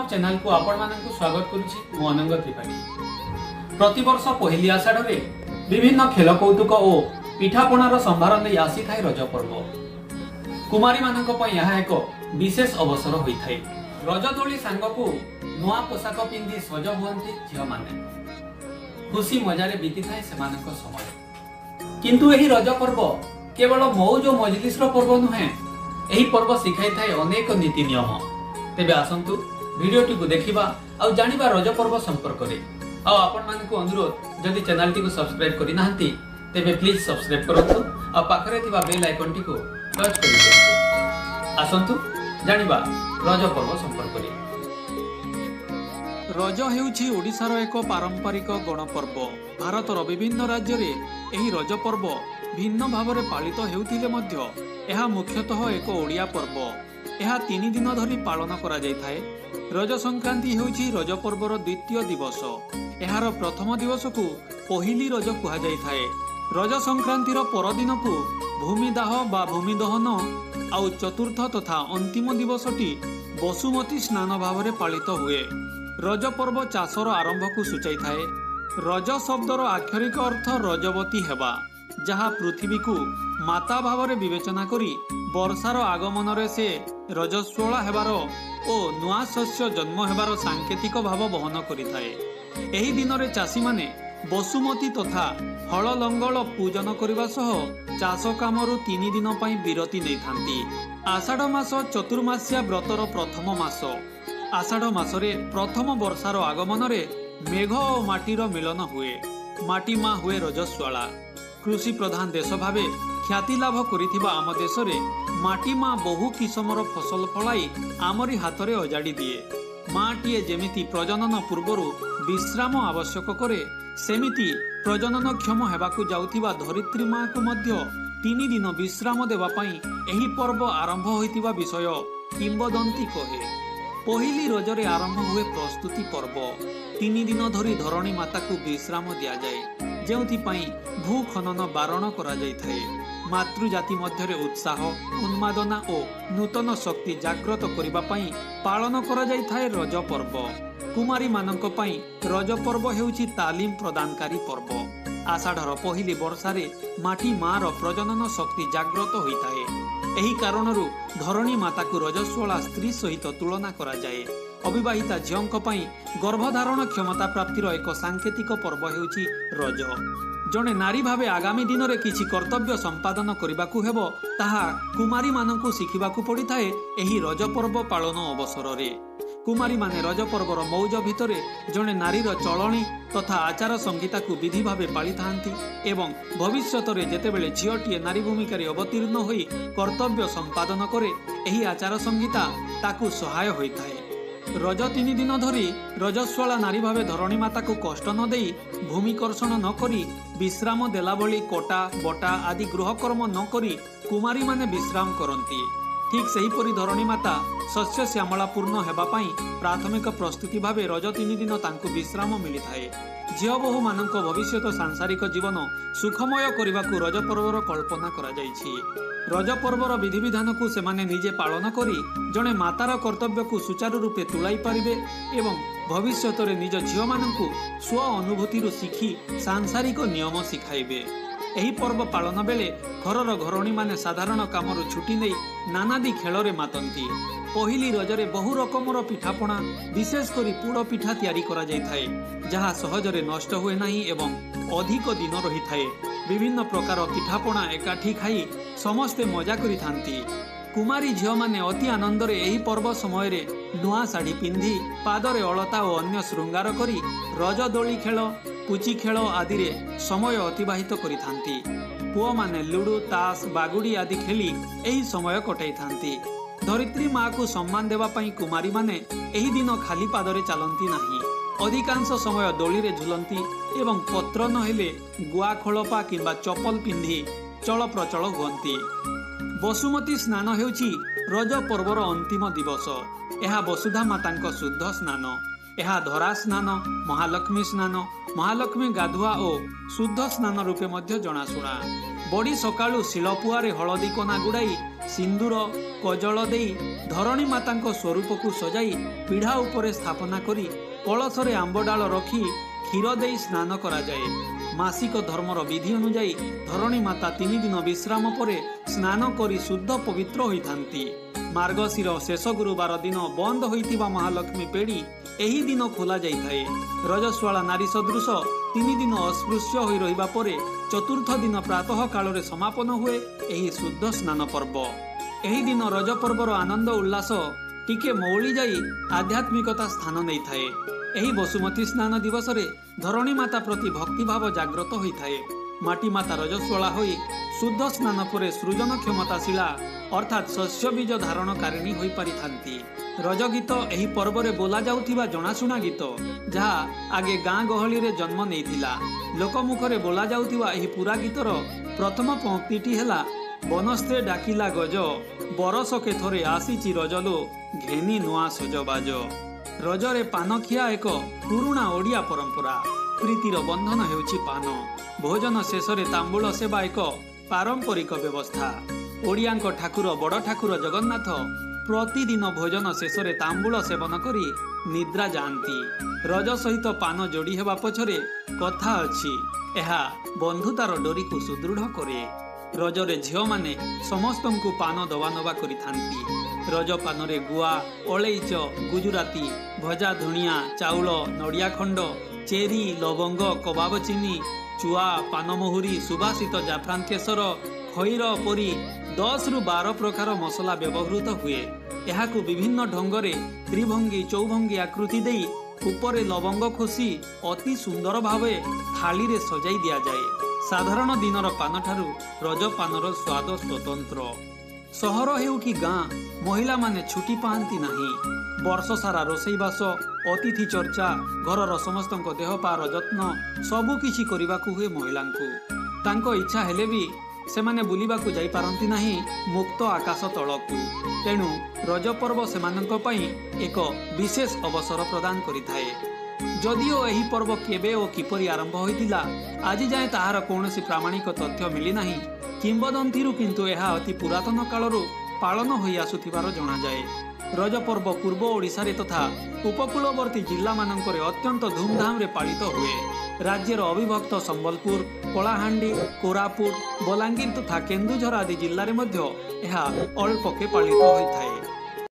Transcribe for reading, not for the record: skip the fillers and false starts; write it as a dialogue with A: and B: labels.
A: ଚ୍ୟାନେଲକୁ ଆପଣମାନଙ୍କୁ ସ୍ୱାଗତ କରୁଛି। ମୁଁ ଅନଙ୍ଗ ତ୍ରିପାଠୀ। ପ୍ରତିବର୍ଷ ପହିଲି ଆଷାଢ଼ରେ ବିଭିନ୍ନ ଖେଳ କୌତୁକ ଓ ପିଠାପଣାର ସମ୍ଭାର ନେଇ ଆସିଥାଏ ରଜ ପର୍ବ। କୁମାରୀମାନଙ୍କ ପାଇଁ ଏହା ଏକ ବିଶେଷ ଅବସର ହୋଇଥାଏ। ରଜ ଦୋଳି ସାଙ୍ଗକୁ ନୂଆ ପୋଷାକ ପିନ୍ଧି ସଜ ହୁଅନ୍ତି ଝିଅମାନେ। ଖୁସି ମଜାରେ ବିତିଥାଏ ସେମାନଙ୍କ ସମୟ। କିନ୍ତୁ ଏହି ରଜ ପର୍ବ କେବଳ ମଉଜ ଓ ମଜଲିସର ପର୍ବ ନୁହେଁ, ଏହି ପର୍ବ ଶିଖାଇଥାଏ ଅନେକ ନୀତି ନିୟମ। ତେବେ ଆସନ୍ତୁ ଭିଡିଓଟିକୁ ଦେଖିବା ଆଉ ଜାଣିବା ରଜ ପର୍ବ ସମ୍ପର୍କରେ। ଆଉ ଆପଣମାନଙ୍କୁ ଅନୁରୋଧ, ଯଦି ଚ୍ୟାନେଲଟିକୁ ସବସ୍କ୍ରାଇବ କରିନାହାନ୍ତି ତେବେ ପ୍ଲିଜ ସବସ୍କ୍ରାଇବ କରନ୍ତୁ ଆଉ ପାଖରେ ଥିବା ବେଲ୍ ଆଇକନଟିକୁ ଟଚ୍ କରିଦିଅନ୍ତୁ। ଆସନ୍ତୁ ଜାଣିବା ରଜ ପର୍ବ ସମ୍ପର୍କରେ। ରଜ ହେଉଛି ଓଡ଼ିଶାର ଏକ ପାରମ୍ପରିକ ଗଣପର୍ବ। ଭାରତର ବିଭିନ୍ନ ରାଜ୍ୟରେ ଏହି ରଜ ପର୍ବ ଭିନ୍ନ ଭାବରେ ପାଳିତ ହେଉଥିଲେ ମଧ୍ୟ ଏହା ମୁଖ୍ୟତଃ ଏକ ଓଡ଼ିଆ ପର୍ବ। ଏହା 3 ଦିନ ଧରି ପାଳନ କରାଯାଇଥାଏ। ରଜ ସଂକ୍ରାନ୍ତି ହେଉଛି ରଜ ପର୍ବର ଦ୍ୱିତୀୟ ଦିବସ। ଏହାର ପ୍ରଥମ ଦିବସକୁ ପହିଲି ରଜ କୁହାଯାଇଥାଏ। ରଜ ସଂକ୍ରାନ୍ତିର ପରଦିନକୁ ଭୂମିଦାହ ବା ଭୂମିଦହନ ଆଉ ଚତୁର୍ଥ ତଥା ଅନ୍ତିମ ଦିବସଟି ବସୁମତୀ ସ୍ନାନ ଭାବରେ ପାଳିତ ହୁଏ। ରଜ ପର୍ବ ଚାଷର ଆରମ୍ଭକୁ ସୂଚାଇଥାଏ। ରଜ ଶବ୍ଦର ଆକ୍ଷରିକ ଅର୍ଥ ରଜବତୀ ହେବା, ଯାହା ପୃଥିବୀକୁ ମାତା ଭାବରେ ବିବେଚନା କରି ବର୍ଷାର ଆଗମନରେ ସେ ରଜସ୍ୱଳା ହେବାର ଓ ନୂଆ ଶସ୍ୟ ଜନ୍ମ ହେବାର ସାଙ୍କେତିକ ଭାବ ବହନ କରିଥାଏ। ଏହି ଦିନରେ ଚାଷୀମାନେ ବସୁମତୀ ତଥା ହଳ ଲଙ୍ଗଳ ପୂଜନ କରିବା ସହ ଚାଷ କାମରୁ 3 ଦିନ ପାଇଁ ବିରତି ନେଇଥାନ୍ତି। ଆଷାଢ଼ ମାସ ଚତୁର୍ମାସ୍ୟା ବ୍ରତର ପ୍ରଥମ ମାସ। ଆଷାଢ଼ ମାସରେ ପ୍ରଥମ ବର୍ଷାର ଆଗମନରେ ମେଘ ଓ ମାଟିର ମିଳନ ହୁଏ। ମାଟି ମା ହୁଏ ରଜସ୍ୱାଳା। କୃଷି ପ୍ରଧାନ ଦେଶ ଭାବେ ଖ୍ୟାତି ଲାଭ କରିଥିବା ଆମ ଦେଶରେ ମାଟି ମା ବହୁ କିସମର ଫସଲ ଫଳାଇ ଆମରି ହାତରେ ଅଜାଡ଼ି ଦିଏ। ମାଟିଏ ଯେମିତି ପ୍ରଜନନ ପୂର୍ବରୁ ବିଶ୍ରାମ ଆବଶ୍ୟକ କରେ, ସେମିତି ପ୍ରଜନନକ୍ଷମ ହେବାକୁ ଯାଉଥିବା ଧରିତ୍ରୀ ମାକୁ ମଧ୍ୟ 3 ଦିନ ବିଶ୍ରାମ ଦେବା ପାଇଁ ଏହି ପର୍ବ ଆରମ୍ଭ ହୋଇଥିବା ବିଷୟ କିମ୍ବଦନ୍ତୀ କହେ। ପହିଲି ରଜରେ ଆରମ୍ଭ ହୁଏ ପ୍ରସ୍ତୁତି ପର୍ବ। 3 ଦିନ ଧରି ଧରଣୀ ମାତାକୁ ବିଶ୍ରାମ ଦିଆଯାଏ, ଯେଉଁଥିପାଇଁ ଭୂଖନନ ବାରଣ କରାଯାଇଥାଏ। ମାତୃଜାତି ମଧ୍ୟରେ ଉତ୍ସାହ, ଉନ୍ମାଦନା ଓ ନୂତନ ଶକ୍ତି ଜାଗ୍ରତ କରିବା ପାଇଁ ପାଳନ କରାଯାଇଥାଏ ରଜ ପର୍ବ। କୁମାରୀମାନଙ୍କ ପାଇଁ ରଜ ପର୍ବ ହେଉଛି ତାଲିମ ପ୍ରଦାନକାରୀ ପର୍ବ। ଆଷାଢ଼ର ପହିଲି ବର୍ଷାରେ ମାଟି ମାର ପ୍ରଜନନ ଶକ୍ତି ଜାଗ୍ରତ ହୋଇଥାଏ। ଏହି କାରଣରୁ ଧରଣୀ ମାତାକୁ ରଜସ୍ୱଳା ସ୍ତ୍ରୀ ସହିତ ତୁଳନା କରାଯାଏ। ଅବିବାହିତା ଝିଅଙ୍କ ପାଇଁ ଗର୍ଭଧାରଣ କ୍ଷମତା ପ୍ରାପ୍ତିର ଏକ ସାଙ୍କେତିକ ପର୍ବ ହେଉଛି ରଜ। ଜଣେ ନାରୀ ଭାବେ ଆଗାମୀ ଦିନରେ କିଛି କର୍ତ୍ତବ୍ୟ ସମ୍ପାଦନ କରିବାକୁ ହେବ, ତାହା କୁମାରୀମାନଙ୍କୁ ଶିଖିବାକୁ ପଡ଼ିଥାଏ ଏହି ରଜ ପର୍ବ ପାଳନ ଅବସରରେ। କୁମାରୀମାନେ ରଜ ପର୍ବର ମଉଜ ଭିତରେ ଜଣେ ନାରୀର ଚଳଣି ତଥା ଆଚାର ସଂହିତାକୁ ବିଧି ଭାବେ ପାଳିଥାନ୍ତି ଏବଂ ଭବିଷ୍ୟତରେ ଯେତେବେଳେ ଝିଅଟିଏ ନାରୀ ଭୂମିକାରେ ଅବତୀର୍ଣ୍ଣ ହୋଇ କର୍ତ୍ତବ୍ୟ ସମ୍ପାଦନ କରେ, ଏହି ଆଚାର ସଂହିତା ତାକୁ ସହାୟ ହୋଇଥାଏ। ରଜ 3 ଦିନ ଧରି ରଜସ୍ୱଳା ନାରୀ ଭାବେ ଧରଣୀ ମାତାକୁ କଷ୍ଟ ନ ଦେଇ, ଭୂମିକର୍ଷଣ ନ କରି, ବିଶ୍ରାମ ଦେଲା ଭଳି କଟା ବଟା ଆଦି ଗୃହକର୍ମ ନ କରି କୁମାରୀମାନେ ବିଶ୍ରାମ କରନ୍ତି। ଠିକ୍ ସେହିପରି ଧରଣୀ ମାତା ଶସ୍ୟ ଶ୍ୟାମଳା ପୂର୍ଣ୍ଣ ହେବା ପାଇଁ ପ୍ରାଥମିକ ପ୍ରସ୍ତୁତି ଭାବେ ରଜ 3 ଦିନ ତାଙ୍କୁ ବିଶ୍ରାମ ମିଳିଥାଏ। ଝିଅ ବୋହୂମାନଙ୍କ ଭବିଷ୍ୟତ ସାଂସାରିକ ଜୀବନ ସୁଖମୟ କରିବାକୁ ରଜ ପର୍ବର କଳ୍ପନା କରାଯାଇଛି। ରଜ ପର୍ବର ବିଧିବିଧାନକୁ ସେମାନେ ନିଜେ ପାଳନ କରି ଜଣେ ମାତାର କର୍ତ୍ତବ୍ୟକୁ ସୁଚାରୁ ରୂପେ ତୁଳାଇ ପାରିବେ ଏବଂ ଭବିଷ୍ୟତରେ ନିଜ ଝିଅମାନଙ୍କୁ ସ୍ୱ ଅନୁଭୂତିରୁ ଶିଖି ସାଂସାରିକ ନିୟମ ଶିଖାଇବେ। ଏହି ପର୍ବ ପାଳନ ବେଳେ ଘରର ଘରଣୀମାନେ ସାଧାରଣ କାମରୁ ଛୁଟି ନେଇ ନାନାଦି ଖେଳରେ ମାତନ୍ତି। ପହିଲି ରଜରେ ବହୁ ରକମର ପିଠାପଣା, ବିଶେଷ କରି ପୋଡ଼ ପିଠା ତିଆରି କରାଯାଇଥାଏ, ଯାହା ସହଜରେ ନଷ୍ଟ ହୁଏ ନାହିଁ ଏବଂ ଅଧିକ ଦିନ ରହିଥାଏ। ବିଭିନ୍ନ ପ୍ରକାର ପିଠାପଣା ଏକାଠି ଖାଇ ସମସ୍ତେ ମଜା କରିଥାନ୍ତି। କୁମାରୀ ଝିଅମାନେ ଅତି ଆନନ୍ଦରେ ଏହି ପର୍ବ ସମୟରେ ନୂଆ ଶାଢ଼ୀ ପିନ୍ଧି ପାଦରେ ଅଳତା ଓ ଅନ୍ୟ ଶୃଙ୍ଗାର କରି ରଜ ଦୋଳି ଖେଳ, ପୁଚି ଖେଳ ଆଦିରେ ସମୟ ଅତିବାହିତ କରିଥାନ୍ତି। ପୁଅମାନେ ଲୁଡୁ, ତାସ, ବାଗୁଡ଼ି ଆଦି ଖେଳି ଏହି ସମୟ କଟାଇଥାନ୍ତି। ଧରିତ୍ରୀ ମାକୁ ସମ୍ମାନ ଦେବା ପାଇଁ କୁମାରୀମାନେ ଏହି ଦିନ ଖାଲି ପାଦରେ ଚାଲନ୍ତି ନାହିଁ। ଅଧିକାଂଶ ସମୟ ଦୋଳିରେ ଝୁଲନ୍ତି ଏବଂ ପତ୍ର ନହେଲେ ଗୁଆ ଖୋଳପା କିମ୍ବା ଚପଲ ପିନ୍ଧି ଚଳପ୍ରଚଳ ହୁଅନ୍ତି। ବସୁମତୀ ସ୍ନାନ ହେଉଛି ରଜ ପର୍ବର ଅନ୍ତିମ ଦିବସ। ଏହା ବସୁଧା ମାତାଙ୍କ ଶୁଦ୍ଧ ସ୍ନାନ। ଏହା ଧରା ସ୍ନାନ, ମହାଲକ୍ଷ୍ମୀ ସ୍ନାନ ମହାଲକ୍ଷ୍ମୀ ଗାଧୁଆ ଓ ଶୁଦ୍ଧ ସ୍ନାନ ରୂପେ ମଧ୍ୟ ଜଣାଶୁଣା। ବଡ଼ି ସକାଳୁ ଶିଳପୁଆରେ ହଳଦୀ କନା ଗୁଡ଼ାଇ ସିନ୍ଦୁର କଜଳ ଦେଇ ଧରଣୀ ମାତାଙ୍କ ସ୍ୱରୂପକୁ ସଜାଇ ପିଢ଼ା ଉପରେ ସ୍ଥାପନା କରି କଳସରେ ଆମ୍ବଡାଳ ରଖି କ୍ଷୀର ଦେଇ ସ୍ନାନ କରାଯାଏ। ମାସିକ ଧର୍ମର ବିଧି ଅନୁଯାୟୀ ଧରଣୀ ମାତା 3 ଦିନ ବିଶ୍ରାମ ପରେ ସ୍ନାନ କରି ଶୁଦ୍ଧ ପବିତ୍ର ହୋଇଥାନ୍ତି। ମାର୍ଗଶିର ଶେଷ ଗୁରୁବାର ଦିନ ବନ୍ଦ ହୋଇଥିବା ମହାଲକ୍ଷ୍ମୀ ପେଡ଼ି ଏହି ଦିନ ଖୋଲା ଯାଇଥାଏ। ରଜସ୍ୱାଳା ନାରୀ ସଦୃଶ 3 ଦିନ ଅସ୍ପୃଶ୍ୟ ହୋଇ ରହିବା ପରେ ଚତୁର୍ଥ ଦିନ ପ୍ରାତଃ କାଳରେ ସମାପନ ହୁଏ ଏହି ଶୁଦ୍ଧ ସ୍ନାନ ପର୍ବ। ଏହି ଦିନ ରଜ ପର୍ବର ଆନନ୍ଦ ଉଲ୍ଲାସ ଟିକେ ମଉଳି ଯାଇ ଆଧ୍ୟାତ୍ମିକତା ସ୍ଥାନ ନେଇଥାଏ। ଏହି ବସୁମତୀ ସ୍ନାନ ଦିବସରେ ଧରଣୀ ମାତା ପ୍ରତି ଭକ୍ତିଭାବ ଜାଗ୍ରତ ହୋଇଥାଏ। ମାଟି ମାତା ରଜସ୍ୱଳା ହୋଇ ଶୁଦ୍ଧ ସ୍ନାନ ପରେ ସୃଜନ କ୍ଷମତାଶୀଳା ଅର୍ଥାତ୍ ଶସ୍ୟ ବୀଜ ଧାରଣକାରିଣୀ ହୋଇପାରିଥାନ୍ତି। ରଜ ଗୀତ ଏହି ପର୍ବରେ ବୋଲାଯାଉଥିବା ଜଣାଶୁଣା ଗୀତ, ଯାହା ଆଗେ ଗାଁ ଗହଳିରେ ଜନ୍ମ ନେଇଥିଲା। ଲୋକମୁଖରେ ବୋଲାଯାଉଥିବା ଏହି ପୁରା ଗୀତର ପ୍ରଥମ ପଂକ୍ତିଟି ହେଲା, ବନସ୍ତେ ଡାକିଲା ଗଜ, ବରଷକେ ଥରେ ଆସିଛି ରଜଲୋ, ଘେନି ନୂଆ ସଜବାଜ। ରଜରେ ପାନଖିଆ ଏକ ପୁରୁଣା ଓଡ଼ିଆ ପରମ୍ପରା। ପ୍ରୀତିର ବନ୍ଧନ ହେଉଛି ପାନ। ଭୋଜନ ଶେଷରେ ତାମ୍ବୁଳ ସେବା ଏକ ପାରମ୍ପରିକ ବ୍ୟବସ୍ଥା। ଓଡ଼ିଆଙ୍କ ଠାକୁର ବଡ଼ ଠାକୁର ଜଗନ୍ନାଥ ପ୍ରତିଦିନ ଭୋଜନ ଶେଷରେ ତାମ୍ବୁଳ ସେବନ କରି ନିଦ୍ରା ଯାଆନ୍ତି। ରଜ ସହିତ ପାନ ଯୋଡ଼ି ହେବା ପଛରେ କଥା ଅଛି। ଏହା ବନ୍ଧୁତାର ଡୋରିକୁ ସୁଦୃଢ଼ କରେ। ରଜରେ ଝିଅମାନେ ସମସ୍ତଙ୍କୁ ପାନ ଦବା ନବା କରିଥାନ୍ତି। ରଜ ପାନରେ ଗୁଆ, ଅଳେଇଚ, ଗୁଜୁରାତି, ଭଜା ଧଣିଆ, ଚାଉଳ, ନଡ଼ିଆ ଖଣ୍ଡ, ଚେରି, ଲବଙ୍ଗ, କବାବ ଚିନି, ଚୁଆ, ପାନମହୁରି, ସୁବାସିତ ଜାଫ୍ରାନ କେଶର, ଖଇର ପରି 10ରୁ 12 ପ୍ରକାର ମସଲା ବ୍ୟବହୃତ ହୁଏ। ଏହାକୁ ବିଭିନ୍ନ ଢଙ୍ଗରେ ତ୍ରିଭଙ୍ଗୀ, ଚୌଭଙ୍ଗୀ ଆକୃତି ଦେଇ ଉପରେ ଲବଙ୍ଗ ଖୋସି ଅତି ସୁନ୍ଦର ଭାବେ ଥାଳିରେ ସଜାଇ ଦିଆଯାଏ। ସାଧାରଣ ଦିନର ପାନଠାରୁ ରଜ ପାନର ସ୍ୱାଦ ସ୍ୱତନ୍ତ୍ର। ସହର ହେଉ କି ଗାଁ, ମହିଳାମାନେ ଛୁଟି ପାଆନ୍ତି ନାହିଁ। ବର୍ଷ ସାରା ରୋଷେଇବାସ, ଅତିଥି ଚର୍ଚ୍ଚା, ଘରର ସମସ୍ତଙ୍କ ଦେହପାର ଯତ୍ନ ସବୁକିଛି କରିବାକୁ ହୁଏ ମହିଳାଙ୍କୁ। ତାଙ୍କ ଇଚ୍ଛା ହେଲେ ବି ସେମାନେ ବୁଲିବାକୁ ଯାଇପାରନ୍ତି ନାହିଁ ମୁକ୍ତ ଆକାଶ ତଳକୁ। ତେଣୁ ରଜ ପର୍ବ ସେମାନଙ୍କ ପାଇଁ ଏକ ବିଶେଷ ଅବସର ପ୍ରଦାନ କରିଥାଏ। ଯଦିଓ ଏହି ପର୍ବ କେବେ ଓ କିପରି ଆରମ୍ଭ ହୋଇଥିଲା ଆଜି ଯାଏଁ ତାହାର କୌଣସି ପ୍ରାମାଣିକ ତଥ୍ୟ ମିଳିନାହିଁ, କିମ୍ବଦନ୍ତୀରୁ କିନ୍ତୁ ଏହା ଅତି ପୁରାତନ କାଳରୁ ପାଳନ ହୋଇ ଆସୁଥିବାର ଜଣାଯାଏ। ରଜ ପର୍ବ ପୂର୍ବ ଓଡ଼ିଶାରେ ତଥା ଉପକୂଳବର୍ତ୍ତୀ ଜିଲ୍ଲାମାନଙ୍କରେ ଅତ୍ୟନ୍ତ ଧୁମଧାମରେ ପାଳିତ ହୁଏ। ରାଜ୍ୟର ଅବିଭକ୍ତ ସମ୍ବଲପୁର, କଳାହାଣ୍ଡି, କୋରାପୁଟ, ବଲାଙ୍ଗୀର ତଥା କେନ୍ଦୁଝର ଆଦି ଜିଲ୍ଲାରେ ମଧ୍ୟ ଏହା ଅଳ୍ପକେ ପାଳିତ ହୋଇଥାଏ।